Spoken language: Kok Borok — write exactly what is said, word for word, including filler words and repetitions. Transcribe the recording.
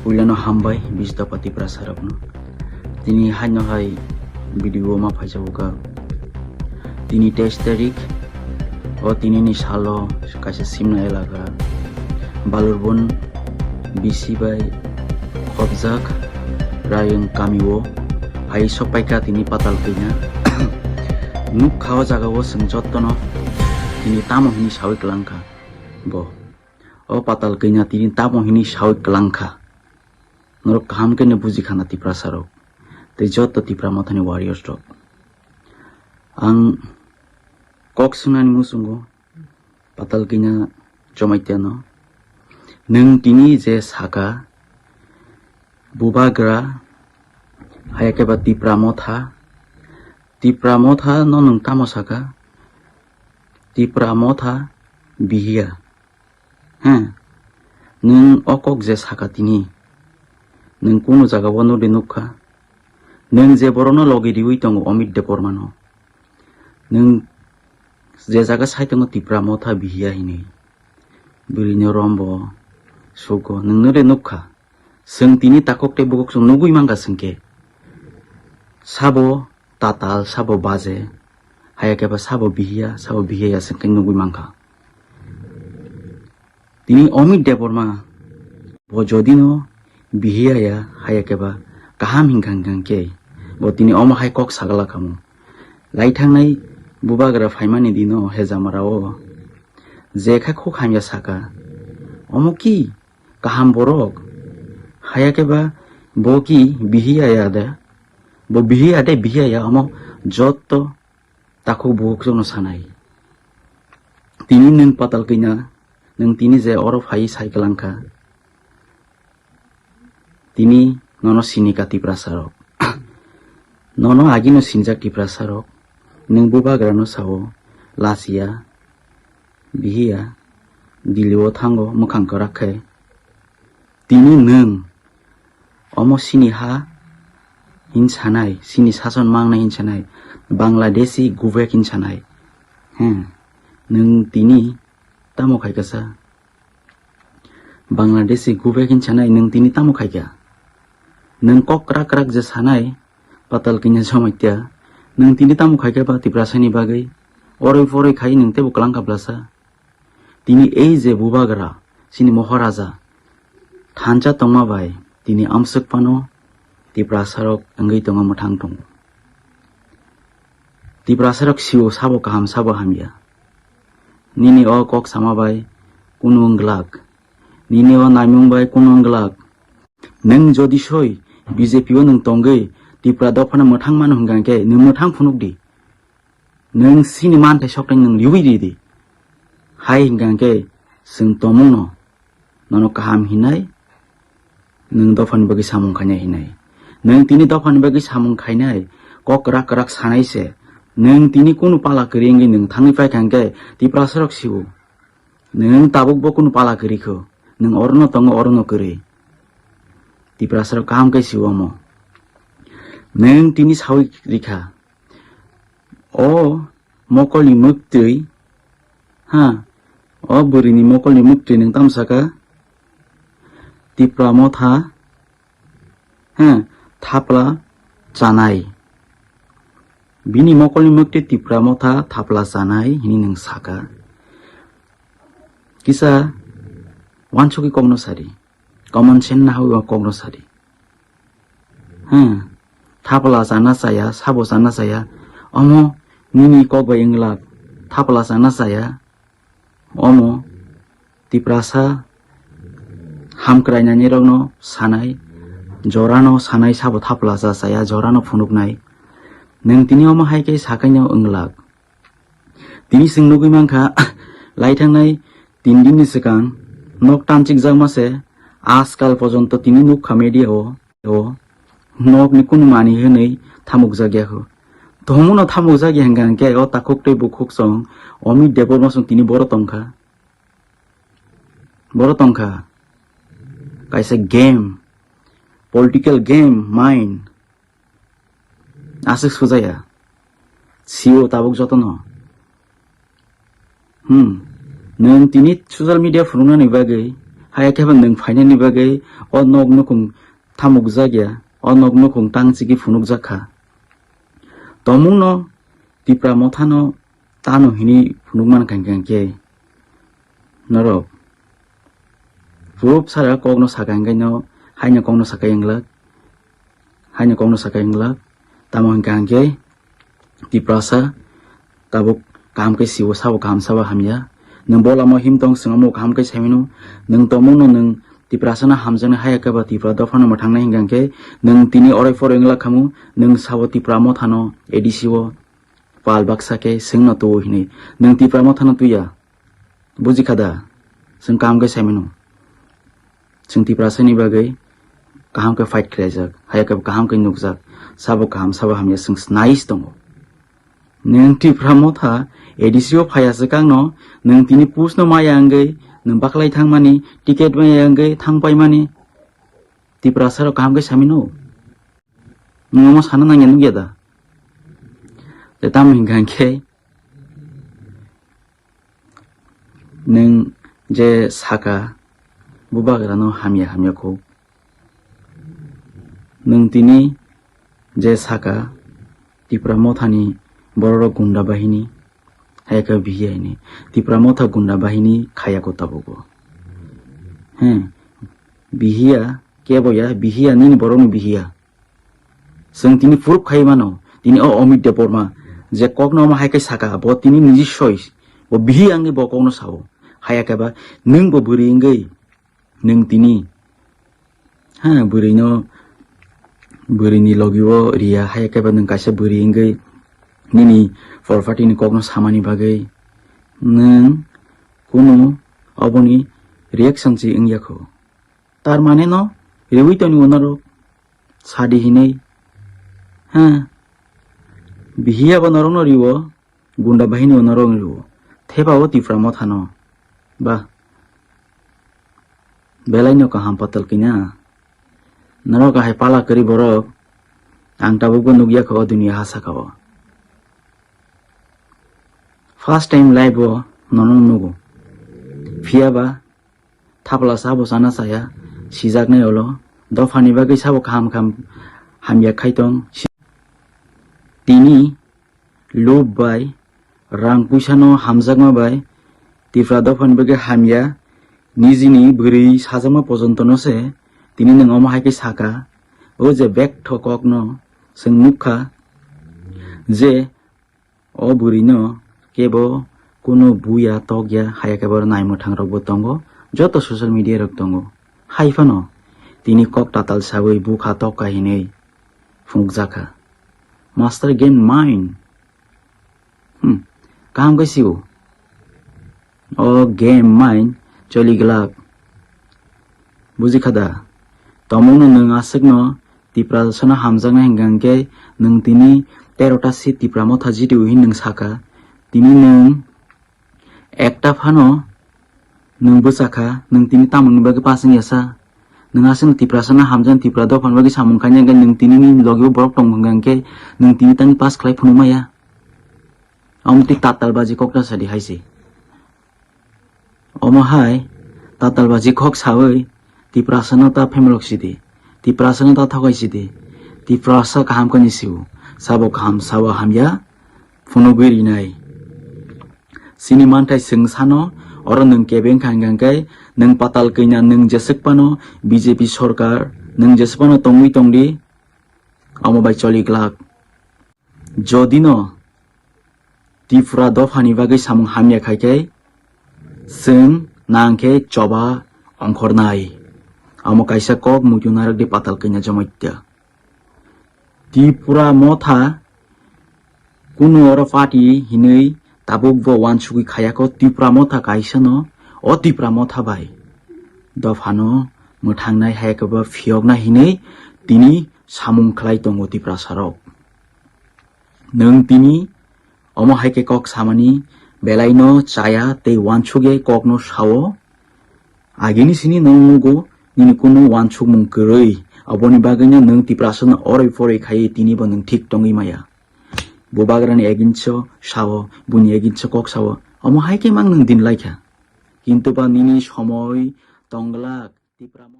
Puilano hambai bis dopha Tiprasarokno. Tini haino hai video ma phaijago ka. Tini teis tarik, o tini ni salo kaisa Simna elaka Balurbon bisi bai khobjak Rayung kamio hai sokpaikha tini Patal Kanya. Nukha o jagao chwng jottono tini tamo hini sawi kwlangkha bo. O Patal Kanya tini tamo hini sawi kwlangkha. Norok kaham khe no buji khana Tiprasarok tei joto Tipra Mothani warriors rok. Ang kok swngnani muchungo Patal Kanya Jamaitiano. Nwng tini je saka Bubagra, haya khe ba Tipra Motha, Tipra Motha no nwng tamo saka? Tipra Motha bihiya. He, nwng o kok je saka tini, nwng kunu jagao nodi nukha? Nwng je borokno logi riwi tongo Amit Debbarmano, nwng je jaga sai tongo Tipra Motha bihiya hinwi, bwrwino rombo sugo, nwng nodi nukha? Chwng tini takhuk tei bukhuk chwng nugwi mankha chwngkhe. Sabo tatal, sabo baje, haya khe ba sabo bihiya, sabo bihiya ya chwngkhe nugwi mankha. Tini Amit Debbarma bo jodino bihiya ya, haya khe ba kaham hinkha hinkha khe bo tini omo hai kok sagala kamo. Lai thangnai Bubagra phaimani dino Hejamara o je khe khuk hamya saka, omo ki kaham borok. Haya khe ba bo ki bihiya ya de, bo bihiya de bihiya ya, omo jotto takhuk bukhuk chwngno sanai. Tini nwng Patal Kanya, nwng tini je oro phai sai kwlangkha, tini nono sinika Tiprasarok. Nono agino sinjak Tiprasarok, nwng Bubagrano sao, lachiya, bihiya, Dili o thango mwkhang kwrak khe. Tini nwng omo sini ha hin sanai, sini sason mangnai hin sanai, Bangladeshi gubek hin sanai. He, nwng tini tamo khai kasa? Bangladeshi gubek hin sanai, nwng tini tamo khai kha? Nwng kok kwrak kwrak je sanai, Patal Kanya Jamatia, nwng tini tamo khai kha ba Tiprasani bagwi? Oroi poroi khai nwng teibo kwlangkha blasa? Tini ei je Bubagra, chini Moharaja, thansa tongma bai tini amswk phano Tiprasarok wngwi tongo, mwthang tongo. Tiprasarok sio sabo kaham sabo hamya. Nini o kok sama bai kunu wng glak, nini o naimung bai kunu wng glak. Nwng jodi soi B J P o nwng tongwi Tipra dophano mwthang mano hwnkha khe nwng mwthang phunuk di. Nwng sini manthai sokthai nwng riwi ridi. Hai hwnkha khe chwng tongmungno nono kaham hinai, nwng dophani bagwi samung khainai hinai. Nwng tini dophani bagwi samung khainai, kok kwrak kwrak sanai se. Nwng tini kunu pala kwrwi wngwi nwng thangwi paikha hwnkhe Tiprasarok sio. Nwng tabuk bo kunu pala kwrwi kho. Nwng orono tongo, orono kwrwi. Tiprasarok kaham khe sio omo. Nwng tini sawi rikha. O mokolni mwktwi, ha, o bwrwini mokolni mwktwi nwng tamo saka? Tipra Motha, ha, thapla chanai. Bini mokolni mwktwi Tipra Motha thapla chanai hinwi nwng saka. Kisa wansugwi kokno sadi. Common sense nahawi o kokno sadi. Hmm. Thapla chana chaya, sabo chana chaya. Omo nini kok bai wng glak. Thapla chana chaya. Omo Tiprasa hamkrainani rokno sanai, jorano sanai sabo thapla cha chaya, jorano phunuknai. Nwng tini omo hai khe sakaino wng glak. Tini chwng nugwi mankha, lai thangnai tin dinni swkang nok tanchikjakma se, ajkal pojonto tini nukha media o, o nokni kunu manwi hwnwi thamukjakya kho. Tomono thamukjakya hwnkha hwnkhe o takhuk tei bukhuk chwng Amit Debbarma chwng tini boro tongkha. Boro tongkha. Kaisa game, political game, mind. Aswk sujaya. Sio tabuk jotono. Hmm. Nwng tini social media phunuknani bagwi Haya khe ba nwng phainani bagwi o nok nukhung thamukjak ya, o nok nukhung tang chigwi phunukjak kha. Tomungno Tipra Mothano tano hini phunuk man kha hwnkhe norok proof sara kokno saka hwnkhe no haino kokno saka wnglak, haino kokno saka wnglak. Tamo hwnkha hwnkhe Tiprasa tabuk kaham khe siwo, sabo kaham sabo hamya. Nwng bo lama him tong, swngamo kaham khe saimano. Nwng tomungno nwng Tiprasano hamjaknai haya khe ba Tipra dophano mwthangnai hwnkha hwnkhe nwng tini orai phoro wngla khamu, nwng sabo Tipra Mothano A D C o pal baksa khe swngno tuo hinwi. Nwng Tipra Mothano tuya. Buji kha da? Chwng kaham khe saimano. Chwng Tiprasani bagwi kaham khe fight khlaijak, haya khe kaham khe nukjak. Sabo kaham, sabo hamya chwng snais tongo. Nwng Tipra Motha A D C o phaiya swkangno, nwng tini post no maya wngwi, nwng baklai thangmani, ticket maya wngwi thangpaimani, Tiprasarok kaham khe samino? Nwng omo sana nangya nukya da? Tei tamo hwnkha hwnkhe, nwng je saka, bubagrano hamya hamya kho. Nwng tini je saka, Tipra Mothani bororok gunda bahini, hayaka bihiya hini. Tipra Motha gunda bahini khayako tabugo. He, bihiya, keboya, bihiya, nini borokni bihiya. Chwng tini proof khai mano, tini o Amit Debbarma je kokno omo hai khe saka, bo tini niji soi, bo bihi wngwi bo kokno sao. Haya khe ba nwng bo bwrwi wngwi nwng tini, ha, bwrwino, bwrwini logi o riya, haya khe ba nwng kaisa bwrwi wngwi nini property ni kokno samani bagwi nwng kunu oboni reaction se wngya kho. Tar mane no riwi toni bo norok sadi hinwi. Ha. Bihiya bo norok no riwo, gunda bahini bo norok no riwo. Theba o Tipra Motha no. Ba. Belai no kaham patal kina. Norok hai pala kwrwi borok. Ang tabuk bo nukya kho o duniya ha saka o. First time life o nono nugo. Phiya ba Thapla sabo chana chaya, sijaknai olo, dophani bagwi sabo kaham kaham hamya khai tong. Tini lub bai, rang puisano hamjakma bai, Tipra dophani bagwi hamya, nijini bwrwi sajakma pojontono se, tini nwng omo hai khe saka, o je bek thokokno chwng nukha, je O bwrwino kebo kunu buya tokya, haya khe borok naimwthang rokbo tongo, joto social media rok tongo. Hai phano tini kok tatal sawi bukha tokka hinwi phunukjakha. Master game mine. Hmm. Kaham khe sio. O game mine choli glak. Buji kha da? Tomungno nwng aswkno Tiprasano hamjaknai hwnkha hwnkhe nwng tini tero ta seat Tipra Motha jitio hinwi nwng saka. Tini nwng ekta phano nwng bwchakha, nwng tini tamoni bagwi pass wngya sa? Nwng aswkno Tiprasano hamjaknai, Tipra dophani bagwi samung khainai hwnkhe nwng tini nini logi o borok tong hwnkha hwnkhe nwng tini tangwi pass khlai phunuk maya? Omo twi tatal baji kok ta sadi hai se. Omo hai tatal baji kok sawi Tiprasano ta phemelok sidi, Tiprasano ta thokai sidi, Tiprasa kaham kani siu, sabo kaham sabo hamya phunugwi rinai. Sini manthai chwng sano, oro nwng kebeng kha hwnkha hwnkhe nwng patal kanya, nwng jeswk phano B J P sorkar, nwng jeswk phano tongwi tongdi, omo bai choli glak. Jodi no Tripura dophani bagwi samung hamya khai khe, chwng nang khe choba ongkhornai. Amo kaisa kok muitu narwk di patal kanya jomoitya. Tripura motha kunu oro party hinwi tabuk bo wansugwi khayakho. Tripura motha kaisa no, o Tripura motha bai dophano mwthangnai hai khe bo phiyokna hinwi tini samung khlai tongo Tiprasa rok. Nwng tini omo hai khe kok samani belai no chaya tei wansugwi kok no sao. Agini sini nwng nugo nini kunu wansukmung kwrwi, aboni bagwi no nwng Tiprasa no oroi poroi khai tini bo nwng thik tongwi maya. Bubagrani against o sao, buni against o kok sao, omo hai khe mang nwng din lai kha. Kintu ba nini somoi Tongglak, Tipra Mo-